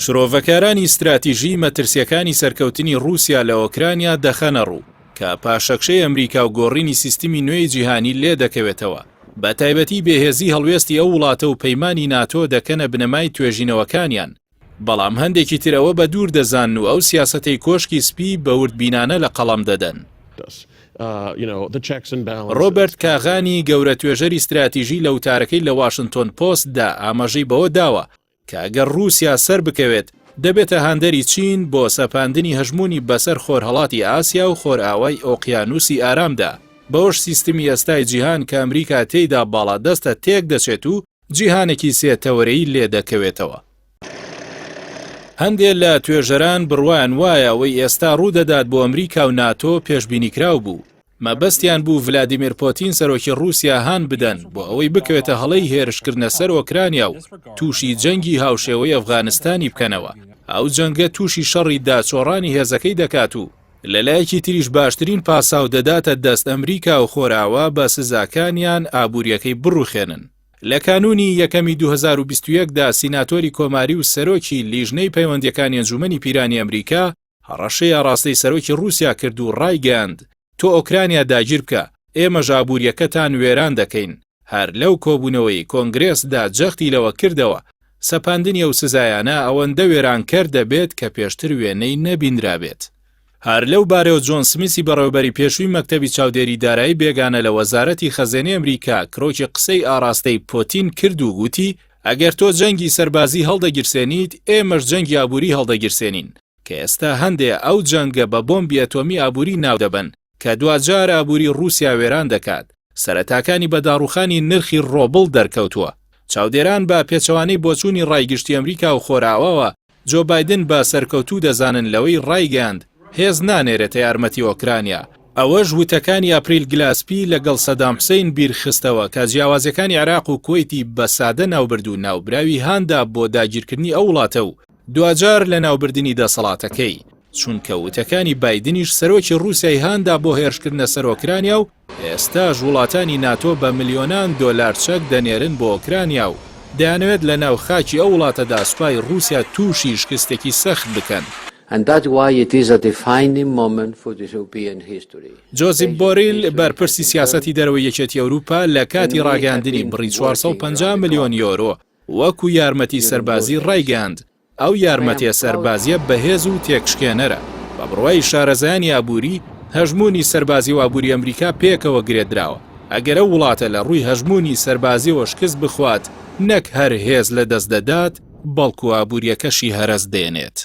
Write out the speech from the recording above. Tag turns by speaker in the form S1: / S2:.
S1: شرۆڤەکارانی ستراتیژی مەترسییەکانی سەرکەوتنی ڕووسیا لە ئۆکرانیا دەخەنەڕوو، کە پاشەکشەی ئەمریکا و گۆڕینی سیستمی نوێی جیهانی لێدەکەوێتەوە، بەتایبەتی بێهێزی هەڵوێستی ئەو وڵاتە و پەیمانی ناتۆ دەکەنە بنەمای توێژینەوەکانیان، بەڵام هەندێکی تر ئەوە بە دوور دەزانن و ئەو سیاسەتەی کۆشکی سپی بە وردبینانە لە قەڵەم دەدەن. ڕۆبەرت کاغانی، گەورە توێژەری ستراتیژی لە وتارەکەی لە واشنتۆن پۆست دا ئاماژەی بەوە داوە کە ئەگەر ڕووسیا سەربکەوێت، دەبێتە هاندەری چین بۆ سەپاندنی هەژموونی بەسەر خۆرهەڵاتی ئاسیا و خۆرئاوای ئۆقیانووسی ئارامدا، بەوەش سیستمی ئێستای جیهان کە ئەمریکا تێیدا باڵادەستە تێکدەچێت و جیهانێکی سێ تەوەرەیی لێدەکەوێتەوە. هەندێ لە توێژەران بڕوایان وایە ئەوەی ئێستا ڕوودەدات بۆ ئەمریکا و ناتۆ پێشبینیکراو بوو، مەبەستیان بوو ڤلادیمێر پۆتین سەرۆکی ڕووسیا هان بدەن بۆ ئەوەی بکەوێتە هەڵەی هێرشکردنە سەر ئۆکرانیا و تووشی جەنگی هاوشێوەی ئەفغانستانی بکەنەوە، ئەو جەنگە تووشی شەڕی داچۆڕانی هێزەکەی دەکات و لەلایەکی تریش باشترین پاساو دەداتە دەست ئەمریکا و خۆرئاوا بە سزاکانیان ئابووریەکەی بڕوخێنن. لە کانوونی یەکەمی 2021 دا سیناتۆری کۆماری و سەرۆکی لیژنەی پەیوەندیەکانی ئەنجومەنی پیرانی ئەمریکا هەڕەشەی ئاڕاستەی سەرۆکی ڕووسیا کرد و ڕایگەیاند تۆ ئۆکرانیا داگیر بکە ئێمەش ئابووریەکەتان وێران دەکەین هەر لەو کۆبوونەوەی کۆنگرێسدا جەختی لەوە کردەوە سەپاندنی ئەو سزایانە ئەوەندە وێرانکەر دەبێت کە پێشتر وێنەی نەبینرابێت. هەر لەو بارەوە جۆن سمیسی بەڕێوەبەری پێشووی مەکتەبی چاودێری دارایی بێگانە لە وەزارەتی خەزێنەی ئەمریکا کرۆکی قسەی ئاڕاستەی پۆتین کرد و گوتی ئەگەر تۆ جەنگی سەربازی هەڵدەگیرسێنیت ئێمەش جەنگی ئابووری هەڵدەگیرسێنین کە ئێستا هەندێ ئەو جەنگە بە بۆمبی ئەتۆمی ئابووری ناودەبەن کە دواجار ئابووری ڕووسیا وێران دەکات، سەرەتاکانی بە داڕووخانی نرخی ڕۆبڵ دەرکەوتووە. چاودێران بە پێچەوانەی بۆچوونی ڕای گشتی ئەمریکا و خۆرئاواوە، جۆ بایدن بە سەرکەوتوو دەزانن لەوەی ڕایگەیاند هێز نانێرێتە یارمەتی ئۆکرانیا، ئەوەش وتەکانی ئاپریل گلاسپی لەگەڵ سەدام حوسەین بیرخستەوە کە جیاوازیەکانی عێراق و کوەیتی بە سادە ناوبرد و ناوبراوی هاندا بۆ داگیرکردنی ئەو وڵاتە و دواجار لەناوبردنی دەسەڵاتەکەی، چونکە وتەکانی بایدنیش سەرۆکی ڕووسیای هاندا بۆ هێرشکردنە سەر ئۆکرانیا و ئێستاش وڵاتانی ناتۆ بە ملیۆنان دۆلار چەک دەنێرن بۆ ئۆکرانیا و دەیانەوێت لەناو خاکی ئەو وڵاتەدا سوپای ڕووسیا تووشی شکستێکی سەخت بکەن. جۆزیپ بۆریل، بەرپرسی سیاسەتی دەرەوەی یەکێتی ئەوروپا لە کاتی ڕاگەیاندنی بڕی 450 ملیۆن یۆرۆ وەکو یارمەتی سەربازی ڕایگەیاند، ئەو یارمەتیە سەربازیە بەهێز و تێکشکێنەرە. بە بڕوای شارەزایانی ئابووری، هەژموونی سەربازی و ئابووری ئەمریکا پێکەوە گرێدراوە، ئەگەر ئەو وڵاتە لە ڕووی هەژموونی سەربازیەوە شکست بخوات، نەک هەر هێز لەدەست دەدات، بەڵکو ئابووریەکەشی هەرەس دێنێت.